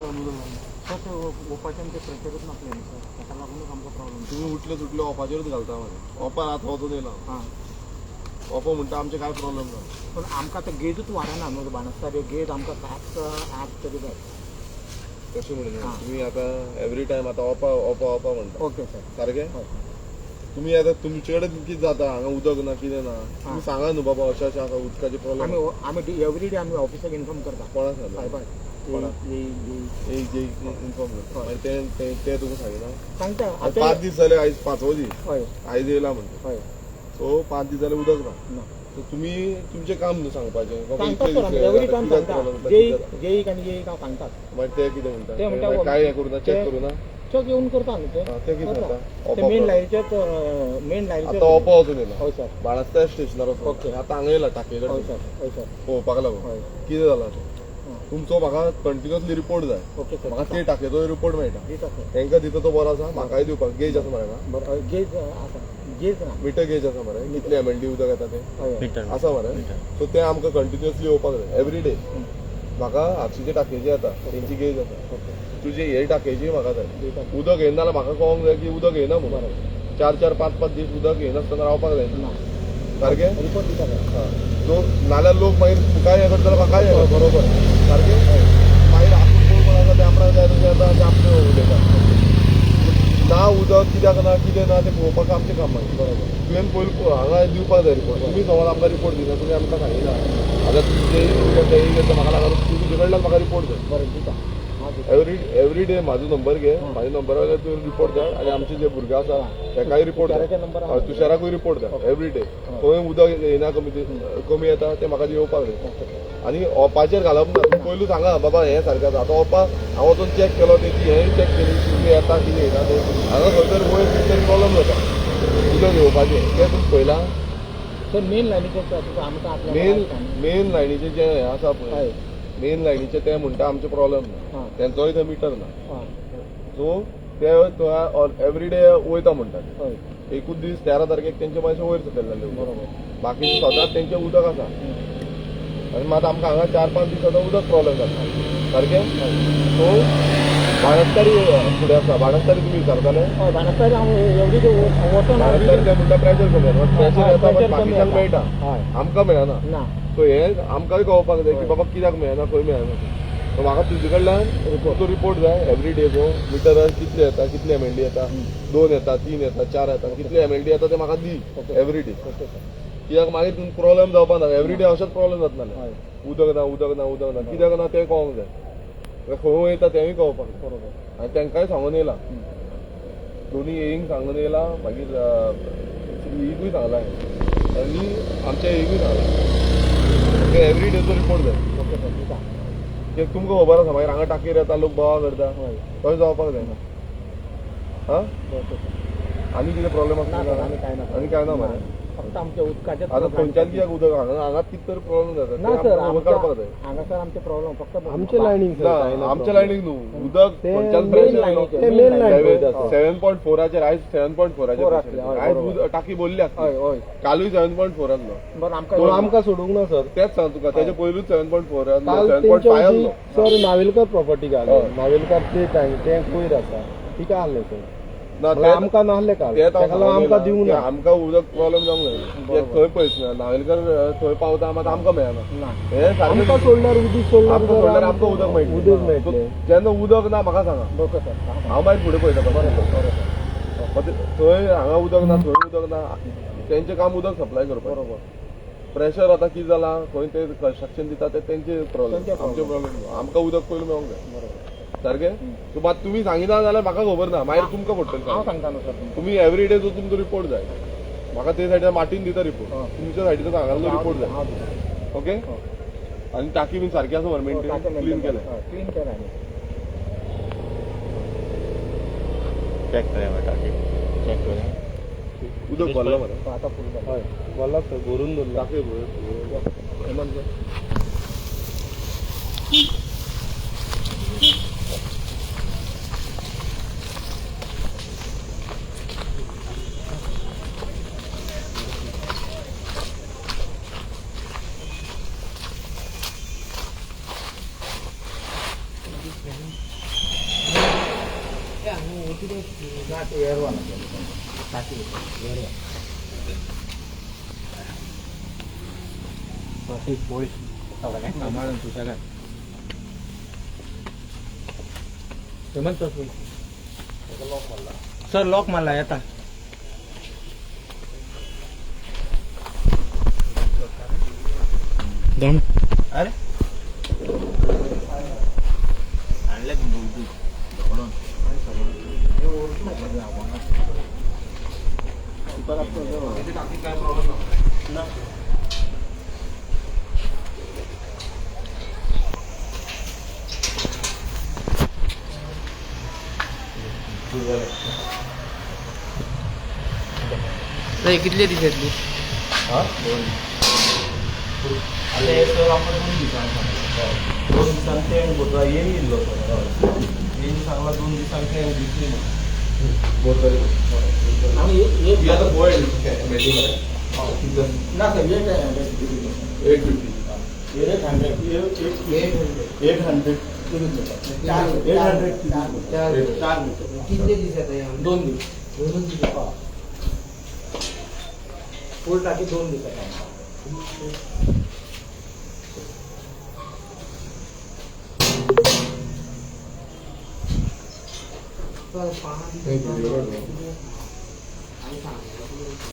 कारण उदक ना? सर, ते ओपाच्यान ते प्रेशरूच नासलें न्ही सर, ताका लागूनच आमकां प्रॉब्लम. तुमी उठले सुटले ओपाचेरूच घालता मरे. ओपार आतां वचून येयला. हां. ओपो म्हणटा आमचे काय प्रॉब्लेम ना. पण आमकां आतां गेजूच वाडना न्हू बाणस्तारी गेज. आमकां 7-8 तरी जाय. तशें म्हणिना. हां. तुमी आतां एवरी टायम आतां ओपा ओपा ओपा म्हणटा. Okay sir. सारकें. हय. तुमी आतां तुमचे कडेन कितें जाता, हांगा उदक ना, कितें ना, तुमी सांगा न्हू बाबा अशें अशें आसा, उदकाचे प्रॉब्लेम. आमी एवरी डे आमी ऑफिसाक इन्फॉर्म करता. कोणाक सांगता? साहेबाक. कोणाक? एक जे इन्फॉर्म करता, मागीर ते ते ते तुका सांगिना? सांगता. आतां 5 दीस जाले, आयज पांचवो दीस. हय. आयज येयला म्हणटा. हय. सो 5 दीस जाले उदक ना. ना. सो तुमी तुमचें काम न्हू सांगपाचें बाबा सांगता इतले सर दीस आमी जाले, एवरी आतां टायम कित्याक सांगता. problem जाता, जेई कित्याक जाता. जेईक आनी जेईक हांव सांगतात. मागीर ते कितें म्हणटा? ते म्हणटा मागीर काय हें करूं ना, चॅक करूं ना. चेक येवन करता न्हू ते. आं, ते कितें करता. जाता? ते मेन लायनीचेच, मेन लायनीचेच. आतां ओपो वचून येयला. हय सर. बाणस्तार स्टेशनार वचून. आतां हांगा येयला टाकये हय कडेन सर, हय सर. पळोवपाक लागून. कितें जालां तें तुमचो म्हाका कंटिन्युअसली रिपोर्ट जाय. Okay sir. म्हाका ते टाकयेचो रिपोर्ट मेळटा. दिता सर. तांकां दिता तो बरो आसा, म्हाकाय दिवपाक. गेज आसा मरे हांगा? बरं, हय, गेज आसा, गेज ना. मिटर गेज आसा मरे? कितले एमएलडी उदक येता तें हय हय. आसा मरे? सो ते आमकां कंटिन्युअसली येवपाक जाय एवरी डे. म्हाका आगशीचे टाकयेचे येता, तेंची गेज आसा. तुजे हे टाकयेची म्हाका जाय. दिता. उदक येयना जाल्यार म्हाका कळोंक जाय की उदक येयना म्हणून. 4-4 5-5 दीस उदक येयनासतना रावपाक जायना. ना. सारकें. रिपोर्ट दिता सर. सो नाल्यार लोक मागीर तुकाय हें करतलो, म्हाकाय हें करतलो. बरोबर. सारकें. मागीर आपूण कोण कोण आसा ते आपणाक जाय तशें येता आनी आपणें उलयता. ना उदक कित्याक ना, कितें ना तें पळोवपाक आमचें काम मागीर. तुवें पयलीं हांगा दिवपाक जाय रिपोर्ट. तुमी समज आमकां रिपोर्ट दिना, तुमी आमकां सांगिना. आतां तुमचे तेय करता, म्हाका लागून तुजे कडल्यान म्हाका रिपोर्ट जाय. बरें, दिता, हांव दिता. एवरी डे म्हाजो नंबर घे. म्हाज्या नंबरा वयल्यान तूं रिपोर्ट धाड आनी आमचे जे भुरगे आसा तेकाय रिपोर्ट धाड. तुषाराचे नंबर आहा. हय, तुषाराकूय रिपोर्ट धाड एवरी डे. खंय उदक येयना, कमी कमी येता तें म्हाका येवपाक जाय. Okay sir. आनी ओपाचेर घालप ना. तुमी पयलू सांगा बाबा हें सारकें आसा. आतां ओपा हांव वचून चॅक केलो, तेची हेंय चॅक केली, कितलें येता कितें येना तें. हांगा खंय तरी वयर कितें तरी प्रॉब्लम जाता उदक येवपाचें, तें तुमी पळयलां? सर, मेन लायनीचेर तुका आमकां आपल्या मेन मेन लायनीचें जें हें आसा पळय, मेन लायनीचें ते म्हणटा आमचें प्रॉब्लम ना. तेंचोय थंय मिटर ना. सो ते थंय एवरी डे वयता म्हणटा ते. एकूच दीस 13 तारखेक तेंचे मातशें वयर सकयल जाल्लें उदक. बाकीचे सदांच तेंचें उदक आसा. आनी मात आमकां हांगा 4-5 दीस आतां उदक प्रॉब्लम जाता. सारकें. सो बाणस्तारी फुडें आसा, बाणस्तारी तुमी विचारताले? हय, बाणस्तारी हांव एवरी डे वचोन. बाणस्तारी ते म्हणटा प्रेशर कमी येता, प्रेशर येता बट बाकीच्यांक मेळटा, आमकां मेळना. ना. सो हें आमकांय कळपाक जाय की बाबा कित्याक मेळना, खंय मेळना. सो म्हाका तुजे कडल्यान तुजो रिपोर्ट जाय एवरी डे. जो मिटरार कितले येता, कितले एमएलडी येता, 2 येता, 3 येता, 4 येता, कितले एमएलडी येता ते म्हाका दी एवरी डे. Okay sir. कित्याक मागीर प्रॉब्लम जावपा नाका. एवरी डे अशेंच प्रॉब्लम जातना. उदक ना, उदक ना, उदक ना, कित्याक ना तें कळोंक जाय. खंय वयता तेंय कळपाक जाय. आनी तांकांय सांगून येयला, दोनी एईंक सांगून येयला, मागीर ईकूय सांगला आनी आमच्या एईकूय सांगला. एवरी डेचो रिपोर्ट जाय. ओके सर, दिता. कित्याक तुमकां खबर आसा, मागीर हांगा टाकीर येता, लोक बोवाळ करता. तशें जावपाक जायना. आं. Okay sir. आनी कितें प्रॉब्लम ना आसा? सर, आनी कांय ना. आनी कांय ना मरे? फक्त आमच्या उदकाचेच. आतां खंयच्यान कित्याक उदक हांगा हांगाच कितें तरी प्रॉब्लम जाता ना तें सर, आमकां खबर काडपाक जाय. हांगासर आमचे प्रॉब्लम फक्त आमचे लायनीक ना, आमच्या लायनीक न्हू, उदक खंयच्यान प्रेशर लायनीचेर. मेन लायन पळयता सर. 7.4आचेर आयज, 7.4आचेर फोर आसले, हय, आयज बरोबर. टाकी भरली आसली. हय हय कालूय 7.4 आसलो. बरं, आमकां पूण आमकां सोडूंक ना सर. तेच सांग तुका, तेजे पयलूच 7.4 आसलो, काल 7.5 तेंच्या आसलो. सर नावेलकर प्रॉपर्टी घाले. नावेलकर ते टँक वयर आसा, तिका आहले सर. ना, म्हणल्यार आमकां नासले काल, तें ताका लागून आमकां दिवंक ते ना. आमकां उदक प्रॉब्लम जावंक जायना. ते थंय पयस ना, नावेलकर थंय पावता मात आमकां मेळना. ना. हें सारकें. आमकां सोडल्यार, उदीक सोडल्यार आमकां सोडल्यार आमकां उदक मेळटलें. उदक मेळटलें. जेन्ना उदक ना म्हाका सांगा. ओके सर, सांगा. हांव मागीर फुडें पळयता. बरें सर, बरें सर. थंय हांगा उदक ना, थंय उदक ना, तेंचें काम उदक सप्लाय करपाक. प्रेशर आतां कितें जालां, खंय ते कन्स्ट्रक्शन दिता ते तेंचे प्रॉब्लम, तेंचे आमचे प्रॉब्लम. आमकां उदक पयलू मेळोंक जाय. सारकें. सो मात तुमी सांगिना जाल्यार म्हाका खबर ना, मागीर तुमकां पडटलें. हांव सांगता न्हू सर तुमकां. तुमी एवरी डे जो तुमचो रिपोर्ट जाय म्हाका, ते सायडीन माटीन दिता रिपोर्ट. तुमच्या सायडीचो सांगालो रिपोर्ट जाय. हांव दिता. ओके. आनी टाकी बीन सारकी आसा मरे मेंटेन, क्लीन केलें? क्लीन केलें आमी. चॅक करूया, टाकी चॅक करूया. उदक भरलां मरे? आतां फूल जालें. हय, भरला सर, भरून दवरला. टाकी भर. ना ते एरवा सांबाळून सुशेगाद. सर लॉक मारला येता. अरे आणले पकडून. काय प्रॉब्लेम ना. कितले दीस येतली? हा दोन. आता हे सर आमकां 2 दिसांनी सांगला, 2 दिसांनी टँक भरता येयन येयल्लो सर, येयन सांगला 2 दिसांनी टँक दितली म्हणून. बोरतरी आता पळय ना सर 800. 850. 800 800 800 4 मीटर. कितले दीस येता? 2 दीस. 2 दीस फूल टाकी 2 दीस येता. Thank you.